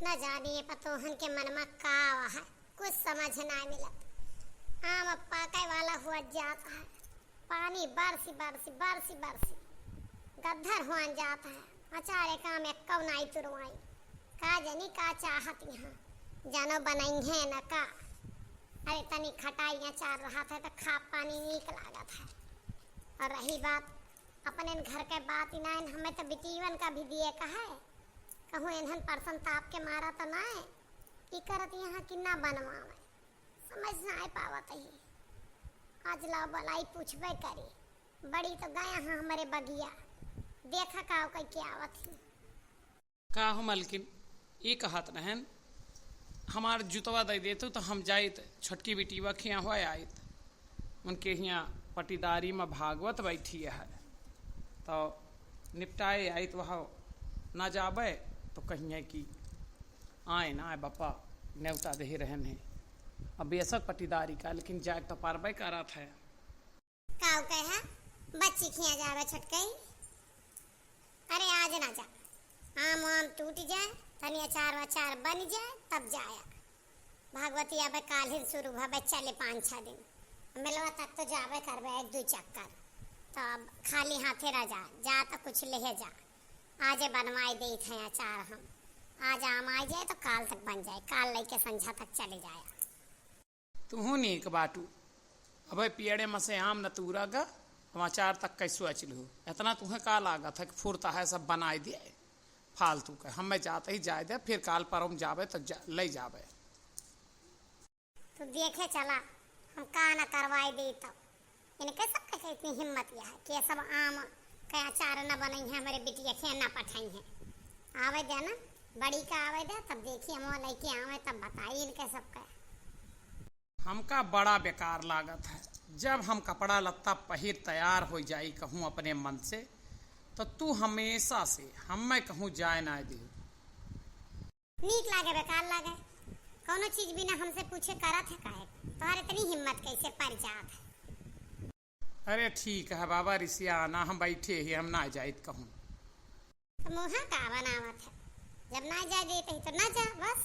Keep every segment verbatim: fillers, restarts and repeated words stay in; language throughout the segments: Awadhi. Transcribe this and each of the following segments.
न जानी ये पतोहन के मन मा का आवा है, कुछ समझ नाय मिलत। आम अब पाके वाला हुआ जात है, पानी बरसी बरसी बरसी बरसी गद्दर हुआन जात है। अचार एक आम एक्कौ नाई तुरवाई, का जानी का चाहत यहाँ, जानो बनइहे न का। अरे तनी खटाई अचार रहत है त खा पानी नीक लागत है। और रही बात अपने घर के बात ही ना, हमें तो बिटीवन का भी दिए का है, कहूँ इन्हन परसन ताप के मारा तो ना है, ई करत यहाँ कि ना बनवावे, समझ ना आए पावत ही। आज लाओ बलाई पूछबे करी, बड़ी तो गया हाँ हमरे बगिया, देखा का कह के आवत ही। का हो मलकिन, ई कहत रहन, हमार जुतवा दे देतू तो हम जाइत, छोटकी बिटिया खिया हुआ आइत, उनके हियाँ पटीदारी में भागवत बैठी है, तो निपटाए आइत, वह ना जाबे तो कहिए कि आए ना आए बप्पा, नेवता दे रहन है। अब बेशक पटीदारी का, लेकिन जाए तो पारबे करत है। काऊ कहे, बच्ची खिया जावे छोटकई? अरे आज ना जा, आम वाम टूट जाए, तनी अचार वचार बन जाए तब जाया। भागवती अब काल्हिन शुरू भवे, चले पाँच छह दिन, मेलवा तक तो जावे करबे एक दू चक्कर, तो अब खाली हाथे रह जा, जा तो कुछ लेहे जा। आजे बनवाए देत हैं अचार हम, आज आम आ जाए तो काल तक बन जाए, काल लेके संझा तक चले जाया। तुहू नीक बाटू। अबे पियड़े में से आम न तूरा गा, हम अचार तक कैसो अचलू। इतना तुहे का लागत है कि फुर्ता है सब बनाए दिए? फालतू के। हमें जाते ही जाए दे, फिर काल परम जाबे तो जा, ले जाबे। तू देखे चला, हम का न करवाए दे तब। इनके सबके के इतनी हिम्मत यह है कि ये सब आम के अचार न बनइहे, हमरे बिटिया के न पठइहे। आवे दे ना, बड़ी का आवे दे, तब देखी हम लेके आवे, तब बताई इनके सबके। हमका बड़ा बेकार लागत है, जब हम कपड़ा लत्ता पहिर तैयार हो जाई कहूँ अपने मन से, तो तू हमेशा से हमें कहूँ जाए ना दे। नीक लागे बेकार लागे, कौनो चीज बिना हमसे पूछे करत है काहे? तोहर इतनी हिम्मत कैसे पड़ जात है? अरे ठीक है बाबा, रिसिया ना, हम बैठे ही, हम ना जाइत कहूँ। तो मुँहा का बनावत है, जब ना जाए देत ही तो ना जा बस।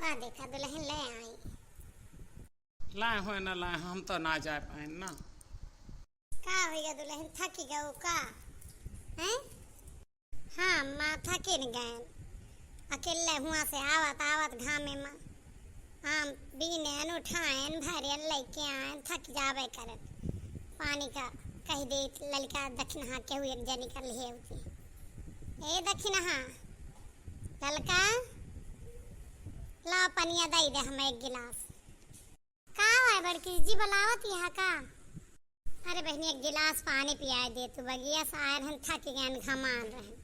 वाह देखा दुल्हन ले आई। लाए हो ना लाए, हम तो ना जाए पाए ना। का होइगा दुल्हन, थकी गऊ का? हैं? हाँ, माथा किन गएन। अकेले हुआ से आवत, आवत घामे मा आम बीनेन, उठाएन, भरेन, लइके आएन, थक जाबे करेन। पानी का कह दे, ललका दखिनहा केहू एक जनी का लिहे होती। ए दखिनहा, ललका, ला पनिया दई दे हमें एक गिलास। का हुआ बड़की जीजी, बुलावत यहाँ का? अरे बहिनी, एक गिलास पानी पियाए दे तू, बगिया से आए रहन, थक गए, घमान रहन।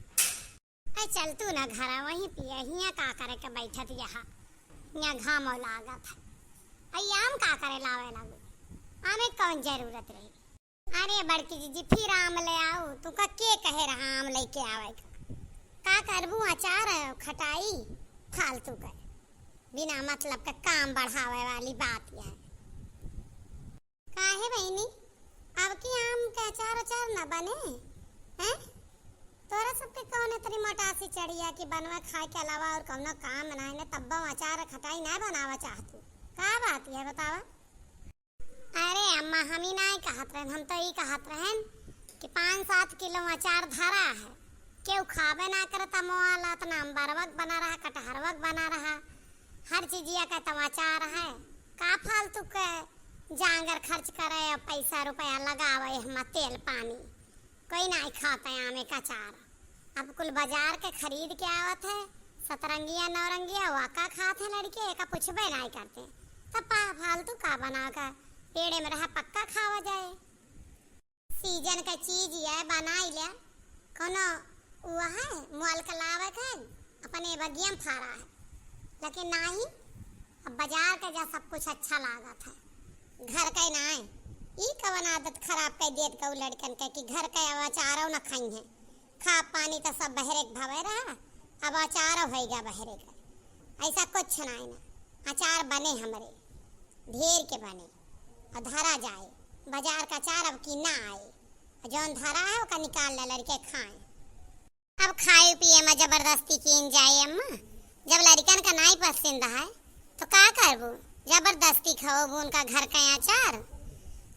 अरे चल तू ना घरा, वहीं पिया, हियाँ का करे के बैठत यहाँ, हियाँ घामो लागत है। अई आम का करे लावे लागू, आमे कौन जरूरत रही? अरे बड़की जीजी, फिर आम ले आऊ, तुका के कहे रहा आम लेके आवे का? का करबू, अचार खटाई, फालतू कर, बिना मतलब का काम बढ़ावे वाली बात यह है। काहे बहिनी, अब की आम के अचार अचार न बने हैं? तोरा सबके कौन इतनी मोटासी चढ़िया कि बनवा खाए के अलावा और कौनो काम ना है, न तब्बो अचार खटाई ना बनावा चाहतू, का बात है बतावा? अरे अम्मा, हम ही नाई कहत रहन, हम तो ई कहत रहन कि पाँच सात किलो अचार धरा है, केहू खाबे ना करता मोआला, इतना अम्बरवक बना रहा, कटहरवक बना रहा, हर चीजिया का तो अचार है। का फालतू के जांगर खर्च करे और पैसा रुपया लगावे हम तेल पानी। कोई नाई खाता है आमे का अचार। अब कुल बाजार के खरीद के आवत है, सतरंगिया नौरंगिया वाका खात है लड़के, एका पूछबे नाई करते। तब पा-, फालतू का बना का पेड़े में रहा पक्का खावा जाए। सीजन का चीज ये बनाई ले, कोनो वो है मोल के लावे के, अपने बगिया में फरा है, लेकिन नाही अब बाजार के जा सब कुछ अच्छा लागत है, घर के नाय। ई कवन आदत खराब कर देत गऊ लड़कन के कि घर के अब अचारो न खाई हैं, खा पानी तो सब बहरे के भवे रहा, अब अचारो होइगा बहरे के। ऐसा कुछ नाय ना, अचार बने हमरे, ढेर के बने, और धरा जाए, बाजार का अचार अब की ना आए, और जौन धरा है ओका निकाल ले लड़के खाए। अब खाए पिए में जबरदस्ती कीन जाए अम्मा, जब लड़िकन का नाई पसंद है, तो का करबू? जबरदस्ती खवबू उनका घर का अचार?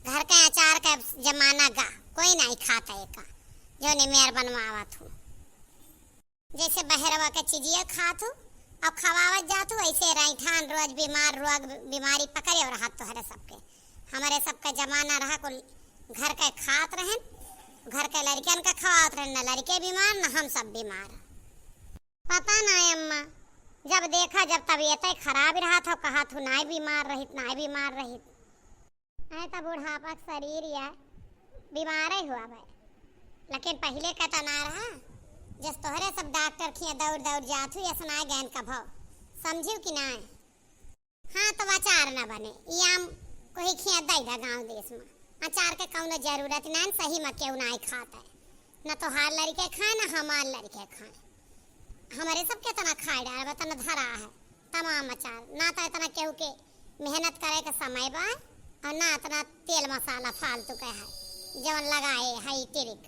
घर का अचार का जमाना गा, कोई नाई खाता है का, जौने मेर बनवावत हूँ। जैसे बहरवा के चीजिया खात हूँ और खवावत जात हूँ, ऐसे रैठान रोज बीमार, रोग बीमारी पकड़े और हाथ तोहरे सबके। हमरे सबका जमाना रहा, कुल घर के खात रहन, घर के लड़िकन का खवावत रहन, न लड़िके बीमार, न हम सब बीमार। पता ना अम्मा, जब देखा, जब तबीयत खराब रहत हो, कहा थू नाई बीमार रहित, नाई बीमार रहित। ऐ त बुढ़ापा के शरीर या बीमार ही हुआ भाई, लेकिन पहिले का त ना रहा। जस तोहरे सब डॉक्टर खिया दौड़ दौड़ जात हूँ, यस नाई गैन का भाव, समझियो कि नाई? हाँ, तो अचार ना बने, ई आम कोही खिया दई दा गाँव देश में। अचार के कौनो जरूरत ना, सही में केहू नाई खात है, न तोहार लड़िके खाए, न हमार लड़िके खाए। हमरे सब केतना खाए डारबा, तना धरा है तमाम अचार, ना तो इतना केहू के मेहनत करे के समय बा और ना इतना तेल मसाला फालतू के है, जवन लगाए है टिरिक।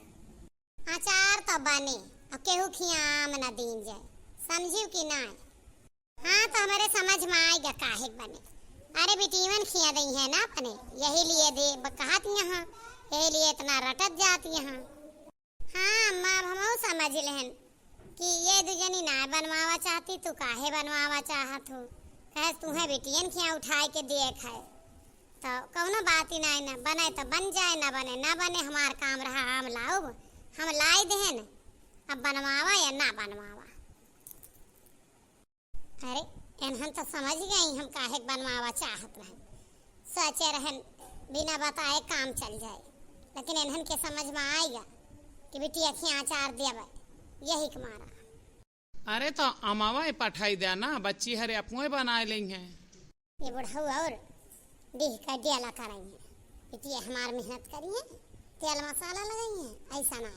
अचार तो बने और केहू खिया आम न दीन जाए, समझियो कि नाई? हाँ, तो हमरे समझ में आइगा काहे के बने। अरे, बिटियवन खिया दई है ना अपने, यही लिए दे ब-, कहत यहाँ, यही लिए इतना रटत जात यहाँ। हाँ अम्मा, अब हमहू समझ लेहन कि ये दू जनी ना बनवावा चाहती, तू काहे बनवावा चाहत हो? कहे, तूहे बिटियन खिया उठाए के दिए खाए, तो कौनो बात ही नाई, ना बने तो बन जाए, ना बने ना बने, हमार काम रहा आम लाउब, हम लाई देहन, अब बनवावा या ना बनवावा। अरे, एनहन तो समझ गई हम काहे के बनवावा चाहत रहन। सोचे रहन बिना बताए काम चल जाए, लेकिन एनहन के समझ में आइगा कि बिटिया खिया अचार देबे, यही के मारा। अरे, तो अमावा पठाई द्या ना, बच्ची हरे अपुए बनाए लेइहैं। ये बुढ़ऊ और डीह का डेला करइहैं, बिटिया हमार मेहनत करिहैं, तेल मसाला लगइहैं, ऐसा ना।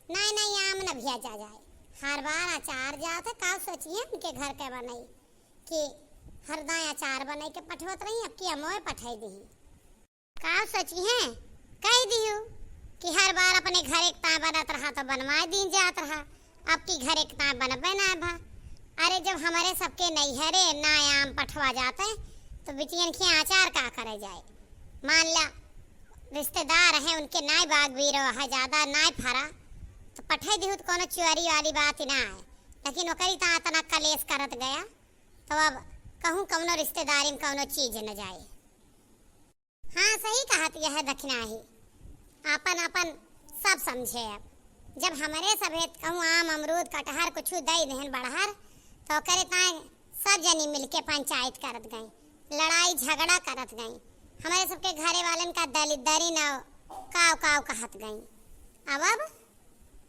नाई, नाई, आम न भेजा जाए। हर बार अचार जात है, का सोचिहैं उनके घर के बनई कि हरदम अचार बनई के पठवत रही, अब की अमोए पठाई दिही। का सोचिहैं, कह दिहू कि हर बार अपने घरे के ताए बनत रहा तो बनवाए दीन जात रहा, अब की घरे के ताए बनबे ना भा। अरे, जब हमरे सबके नैहरे ना आम पठवा जाते तो बिटियन के अचार का करे जाए? मान ला, रिश्तेदार हैं, उनके नाई बाग बीरो है, ज्यादा नाई फरा, तो पठाई दिहू तो कोनो चोरी वाली बात ही ना है। लेकिन ओकरी ता इतना कलेश करत गया, तो अब कहूँ कौनो रिश्तेदारी में कौनो चीज न जाए। हाँ, सही कहत यह दखिनाही, आपन आपन सब समझे। अब जब हमरे सभे कहूँ आम, अमरूद, कटहर कुछ दे देहन बढ़हर, तो ओकरे ताए सब जनी मिलके पंचायत करत गई, लड़ाई झगड़ा करत गई, हमरे सबके घरे वालन का दलिद्दरी न काव काव कहत गई। अब, अब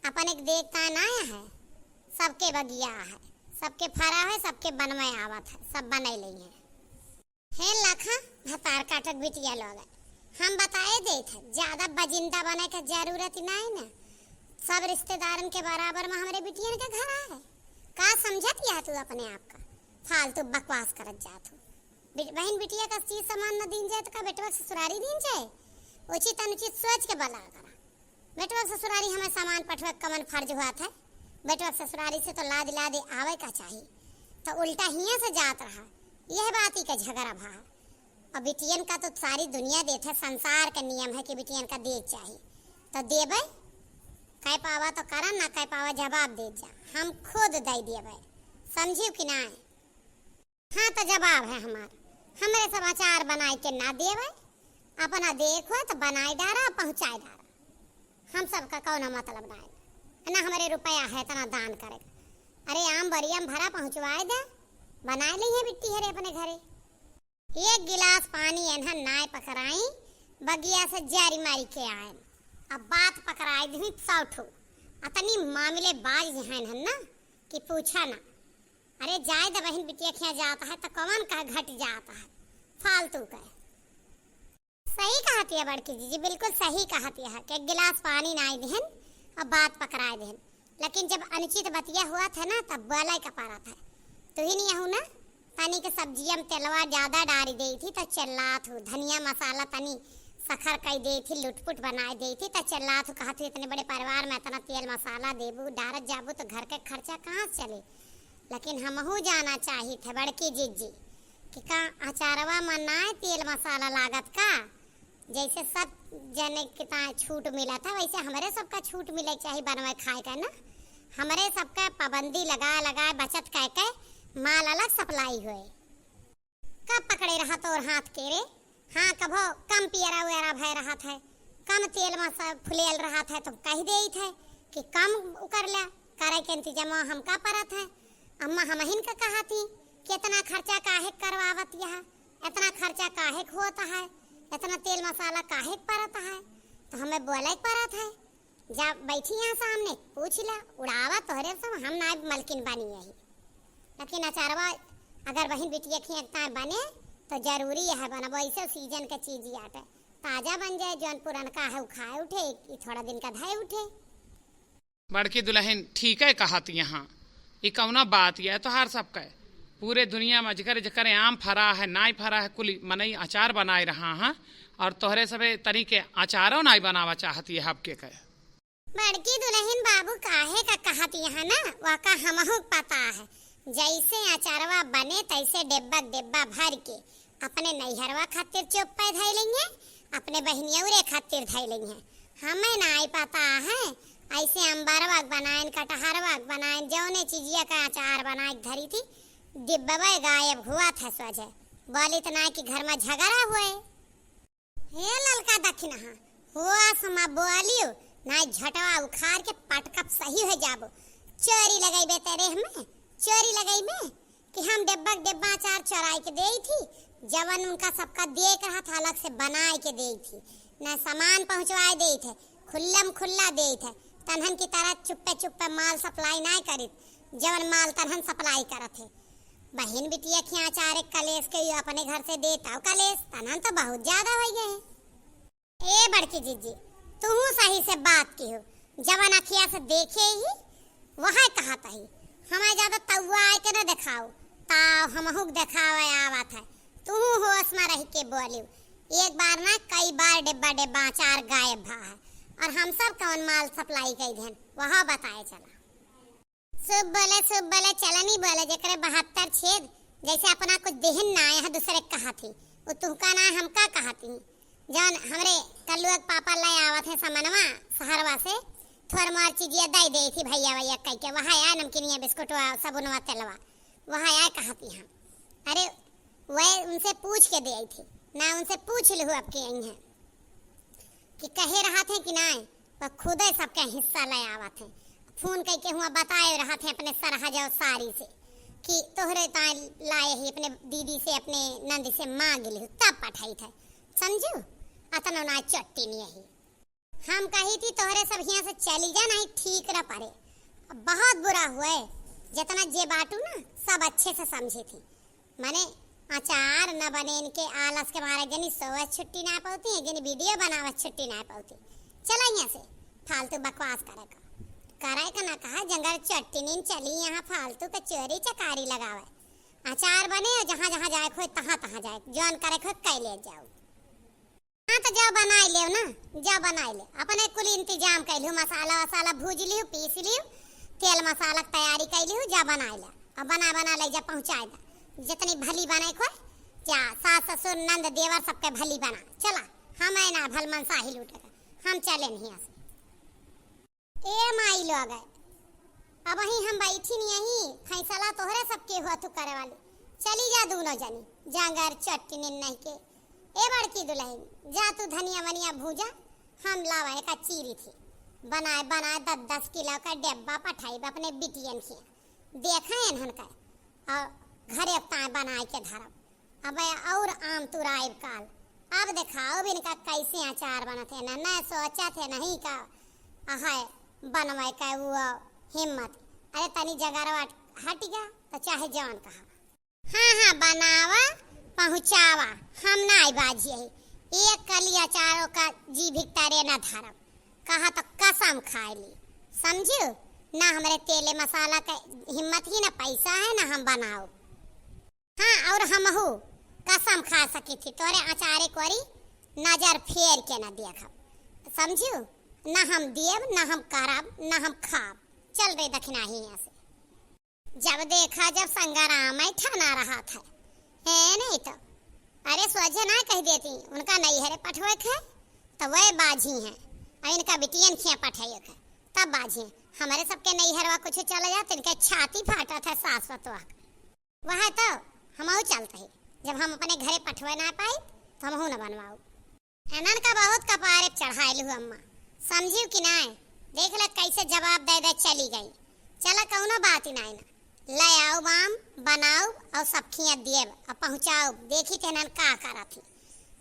अपन एक देख ताए ना है, सबके बगिया है, सबके फरा है, सबके बनवे आवत है, सब बनई लेइहैं। हे लाखा, भतार काटक बिटिया लोग, हम बताए देत है, ज्यादा बजिंदा बने के जरूरत ही नाई ना। सब रिश्तेदारन के बराबर में हमरे बिटियन के घर आए। का समझत यह तू अपने आप का? फालतू बकवास करत जात हो। बि-, बहिन बिटिया का चीज सामान न दीन जाए तो का बेटवा के ससुरारी दीन जाए? उचित अनुचित सोच के बला करा। बेटवा के ससुरारी हमें सामान पठवे के कवन फर्ज हुआ था? बेटवा के ससुरारी से तो लाद लादे आवे का चाही, तो उल्टा हियां से जात रहा, यह बात ही का झगड़ा भा। और बिटियन का तो सारी दुनिया देत है, संसार का नियम है कि बिटियन का दे चाही, तो देबे, कह पावा तो करा, ना कह पावा जवाब दे जा, हम खुद दे देबे, समझियो कि नाई? हाँ, तो जवाब है हमार, हमरे सब अचार बनाए के ना देवे, अपना देखो तो बनाए डारा, पहुँचाए डारा, हम सबका कौनो मतलब ना है, ना हमरे रुपया है इतना दान करे। अरे, आम बरिया में भरा पहुँचवाए दे, बनाए लेइहैं बिट्टी हरे अपने घरे। एक गिलास पानी एनहन नाय पकड़ाई, बगिया से जारी मारी के आए, अब बात पकड़ाई दी सौ ठो। अतनी मामले बाज हैं ना कि पूछा ना। अरे जाए द बहिन, बिटिया खिया जात है तो कौन कह घट जात है, फालतू कह। सही कहत है बड़की जीजी, बिल्कुल सही कहत है कि एक गिलास पानी नाई दिहन और बात पकड़ाए दिहन, लेकिन जब अनुचित बतिया हुआ था ना तब बोले का पारा था। तू ही नहीं हूँ ना, तनी के सब्जिया में तेलवा ज्यादा डारी देई थी तो चिल्लात हूँ, धनिया मसाला तनी सखर कई देई थी, लुटपुट बनाए देई थी तो चिल्लात हूँ, कहत हूँ इतने बड़े परिवार में इतना तेल मसाला देबू, डारत जाबू तो घर के खर्चा कहाँ से चले? लेकिन हमहू जाना चाहित है बड़की जिज्जी कि का अचारवा मा नाय तेल मसाला लागत का? जैसे सब जने के ता छूट मिलत है, वैसे हमरे सबका छूट मिले के चाही बनवे खाए का ना। हमरे सबका पाबंदी लगा लगा बचत कइ के माल अलग supply होए। कब पकड़े रहा तोर हाथ के रे? हाँ, कभो कम पियरा उयरा भय रहत है, कम तेल मा सब फुलेल रहत है, तो कहि देइत है कि कम उकर ल्या, करे के इंतजाम हमका परत है। अम्मा हमहिन का कहत ही कि इतना खर्चा काहे करवावत यह, इतना खर्चा काहे होत है, इतना तेल मसाला काहे परत है, तो हमें बोले के परत है। जा बैठी यहाँ सामने, पूछ ला, उड़ावा तोहरे सब, हम नाय मलकिन बनी यही। लेकिन अचारवा अगर बहिन बिटिया खियता बने, तो जरूरी है बनबो, ऐसे season के चीज आटे, ताजा बन जाए, जौन पुरनका है उ खाए उठे, ई थोड़ा दिन का धए उठे। बड़की दुलहिन ठीके कहत यहाँ, ई कौना बात ये तोहार सबके? पूरे दुनिया मा जेकर जेकर आम फरा है, नाई फरा है, कुल मनई अचार बनाए रहा है, और तोहरे सबे तनी के अचारो नाई बनावा चाहत ये हबके के। बड़की दुलहिन बाबू काहे का कहत यहाँ ना, वका हमहू पता है। जैसे अचारवा बने तैसे डिब्बा के डिब्बा भर के अपने नैहरवा खातिर चुप्पे धइ लेइहैं, अपने बहिनियौरे खातिर धइ लेइहैं। हमें नाई पता है, ऐसे अम्बरवा के बनाइन, कटहरवा के बनाइन, जौने चीजिया का अचार बनाए के धरी थी, डिब्बवा गायब हुआ था सोझे। बोली तो नाई कि घर मा झगड़ा हुए। हे ललका दखिनहा, होस मा बोलियो, नाई झटवा उखाड़ के पटकब सही होइ जाबो। चोरी लगइबे तेरे हमें, चोरी लगइबे कि हम डिब्बा के डिब्बा अचार चोराइ के देई थी, जवन उनका सबका दिए के रहत अलग से बनाइ के देई थी, ना सामान पहुँचवाइ देई थे, खुल्लम खुल्ला देई थे, तनहन की तरह चुप्पे चुप्पे माल supply नाई करित, जवन माल तनहन supply करत है। बहिन बिटिया खिया अचार एक कलेस के यो अपने घर से देता हो कलेस, तनहन तो बहुत ज्यादा होइ गए। ए बड़की जिज्जी, तुहू सही से बात किहो, जवन अखिया से देखे ही वह कहत ही। हमें ज्यादा तउआ आए के न देखाओ, ताव हमहू के देखावे आवत है। तुहू होस मा रहि के बोलियो, एक बार ना कई बार डिब्बा डिब्बा अचार गायब भा है, और हम सब कौन माल supply कइ देन वह बताए चला। शुभ बोले, शुभ बोले, चलनी बोले, जेकरे बहत्तर छेद, जैसे अपना कुछ देहिन ना आए है, दूसरे के कहत ही, वो तुहका ना है, हमका कहत ही। जौन हमरे कल्लुआ के पापा ले आवत है समनवा सहरवा से, थोर मोर चीजिया दे दे थी भैया, भैया कह के, वहाँ आए नमकीनिया, बिस्कुटवा, सबुनवा, तेलवा, वहाँ आए कहत ही हम। अरे, वह उनसे पूछ के दे आई थी, ना उनसे पूछ लहू अब के आई हैं कि कहे रहत हैं कि नाय, वह खुदे सबके हिस्सा ले आवत हैं। फोन कइ के हुआ बताए रहत हैं अपने सरहज और सारी से कि तोहरे ताई लाए ही अपने दीदी से, अपने नंद से मांग लिहू, तब पठाई थे। समझू? अतनो ना चट्टी नहीं है। हम कही थी तोहरे सब हियां से चली जा, नहीं ठीक न पड़े। बहुत बुरा हुए, जितना जे बाटू ना सब अच्छे से समझी थी। माने अचार न बने इनके आलस के मारे जनी सोवत छुट्टी ना पावती है, जनी video बनावत छुट्टी ना पावती। चला यहाँ से, फालतू बकवास करे का, करे का ना कहा, जंगल चट्टी नीन चली यहाँ फालतू के चोरी चकारी लगावे। अचार बने और जहाँ जहाँ जाए खोए तहाँ तहाँ जाए, जौन करे खोए कह ले जाओ। हाँ, तो जाओ बनाई लेव ना, जाओ बनाई ले। अपने कुल इंतजाम कइ लिहू, मसाला वसाला भूज लिहू, पीस लिहू, तेल मसाला के तैयारी कइ लिहू, जा बनाई ले। अब बना बना ले जा पहुँचाए दा। जितनी भली बने खोए, जा सास ससुर नंद देवर सबके भली बना। चला, हम है ना भल मनसाही लूटे का, हम चले नहीं ऐसे। ए माई लोग, अबहीं हम बैठी नहीं यहीं, फैसला तोहरे सबके हुआ तू करे वाली। चली जा दूनो जनी, जांगर चट्टी नीन नहीं के। ए बड़की दुलहिन, जा तू धनिया वनिया भूजा, हम लावा एका चीरी थी। बनाए बनाए दस दस किलो का डब्बा पठाइब अपने बिटियन खिया। देखा एनहन का, और घरे ताए बनाए के धरब। अबे और आम तुराइब काल। अब देखाओ भी इनका कैसे अचार बनत है ना, ना सोचत है नहीं का, अहै बनवे का वो हिम्मत। अरे तनी जगरवा हट गया तो चाहे जौन कहा। हाँ, हाँ, बनावा, पहुँचावा, हम ना आई बाजी है। एक कली अचारों का जी भी तरे ना धरब, कहा तो कसम खाए ली, समझू? ना हमरे तेले मसाला का हिम्मत ही ना पैसा है, ना हम बनाओ। हाँ, और हमहू कसम खा सकी थी, तोरे अचारे कोरी नजर फेर के ना देखब, समझू? ना हम दियब, ना हम करब, ना हम खाब। चल रे दखिनहा हियाँ से। जब देखा जब संग्राम है ठाना रहत है, है नहीं तो। अरे सोझे ना कह देती, उनका नैहरे पठवे के है, तो वह बाझी हैं, और इनका बिटियन खिया पठवे के है, तब बाझी हैं। हमारे सबके नैहरवा कुछ चला जात, इनके छाती फाटत है सास पतोह के। वह तो हमहू चलत ही, जब हम अपने घरे पठवे ना पाई, तो हमहू न बनवाऊ। एनन का बहुत कपारे चढ़ाइल हूँ अम्मा, समझियो कि नाय? देख ले कैसे जवाब दे दे चली गई। चला कौनो बात ही नाय ना, ले आओ बाम, बनाओ और सब खिया दिएब और पहुँचाओ। देखी तेनन का करत ही।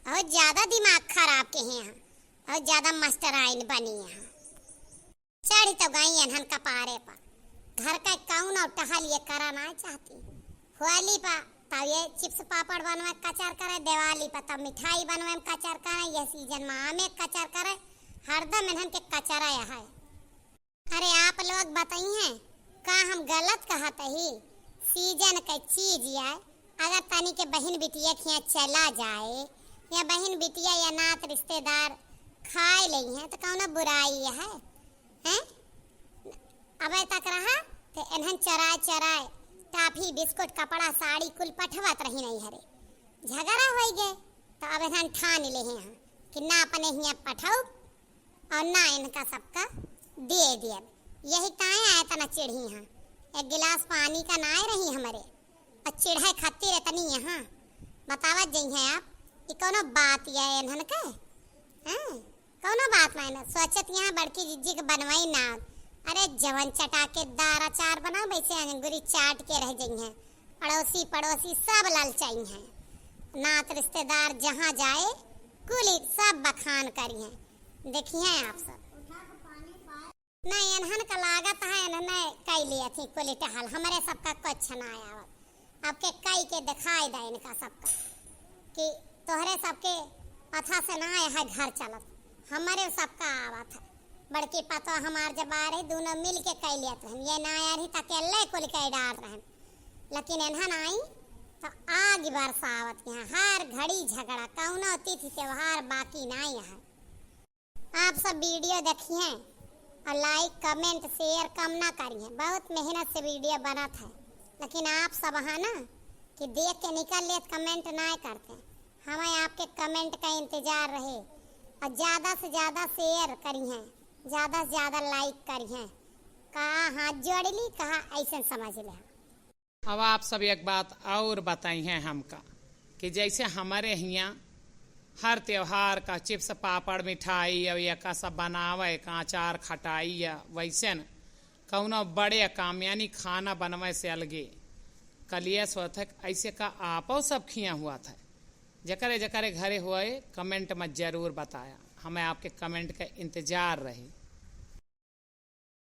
बहुत ज्यादा दिमाग खराब के हैं यहाँ, बहुत ज्यादा मास्टराइन बनी यहाँ। चढ़ी तो गई एनहन कपारे पर। घर का कौनो टहल ये करा ना चाहती। होली पा तब ये चिप्स पापड़ बनवे कचर करे, दिवाली पा तब मिठाई बनवे में कचर करे, ये सीजन में आमे कचर करे, हरदम एनहन के कचरा है। अरे आप लोग बताइए, का हम गलत कहत ही? सीजन के चीज है, अगर तनी के बहिन बिटिया खिया चला जाए या बहिन बिटिया या नात रिश्तेदार खाए लेइहें तो कौनो बुराई है, हैं? अबे तक रहा तो एनहन चराए चराए टाफी, बिस्कुट, कपड़ा, साड़ी कुल पठवत रही नैहरे। झगड़ा होई गए तो अब एनहन ठान ले हैं कि ना अपने हिया पठाऊ और ना इनका सबका दे दियब। यही ताए आए तना चिढ़ी हैं। एक गिलास पानी का नाय रही हमरे, और चिढ़े खातिर इतनी यहाँ बतावत जई हैं आप। ई कौनो बात या इन्हन के? हैं? कौनो बात नाय ना। सोचत यहाँ बड़की जिज्जी के बनवाई ना। अरे जवन चटा के दार अचार बनाओ, वैसे अंगुरी चाट के रह जई हैं। पड़ोसी पड़ोसी सब ललचाई हैं। नात रिश्तेदार जहाँ जाए, कुली सब बखान करी हैं। देखिए आप सब। नहीं, एनहन का लागत है, एनहन कई लिए थी कुली टहल, हमरे सबका कुछ ना आवत। अब के कई के दिखाई दे इनका सबका कि तोहरे सबके पथा से ना है घर चलत, हमरे सबका आवत है। बड़की पतो हमार जब आ रही, दोनों मिल के कई लिए रहन, ये ना आ रही तो अकेले कुल के डार रहन। लेकिन एनहन आई तो आग बरसावत यहाँ, हर घड़ी झगड़ा, कौनो तिथि त्योहार बाकी ना है। आप सब वीडियो देखिए और like, comment, share कम ना करिए। बहुत मेहनत से वीडियो बनत है, लेकिन आप सब है ना कि देख के निकल लेत, comment ना करते। हमें आपके comment का इंतजार रहे और ज्यादा से ज्यादा share करिए, ज्यादा से ज्यादा like करिए। कहा हाथ जोड़ ली, कहा ऐसे समझ ले। अब आप सब एक बात और बताई हैं हमका कि जैसे हमरे हियाँ हर त्योहार का चिप्स, पापड़, मिठाई और एका सब बनावे का अचार, खटाई या वैसे न कौनो बड़े काम यानी खाना बनवे से अलगे कलियस होत है, ऐसे का आपो सब खिया हुआ था। जकरे जकरे घरे हुए comment में जरूर बताया, हमें आपके comment का इंतजार रही।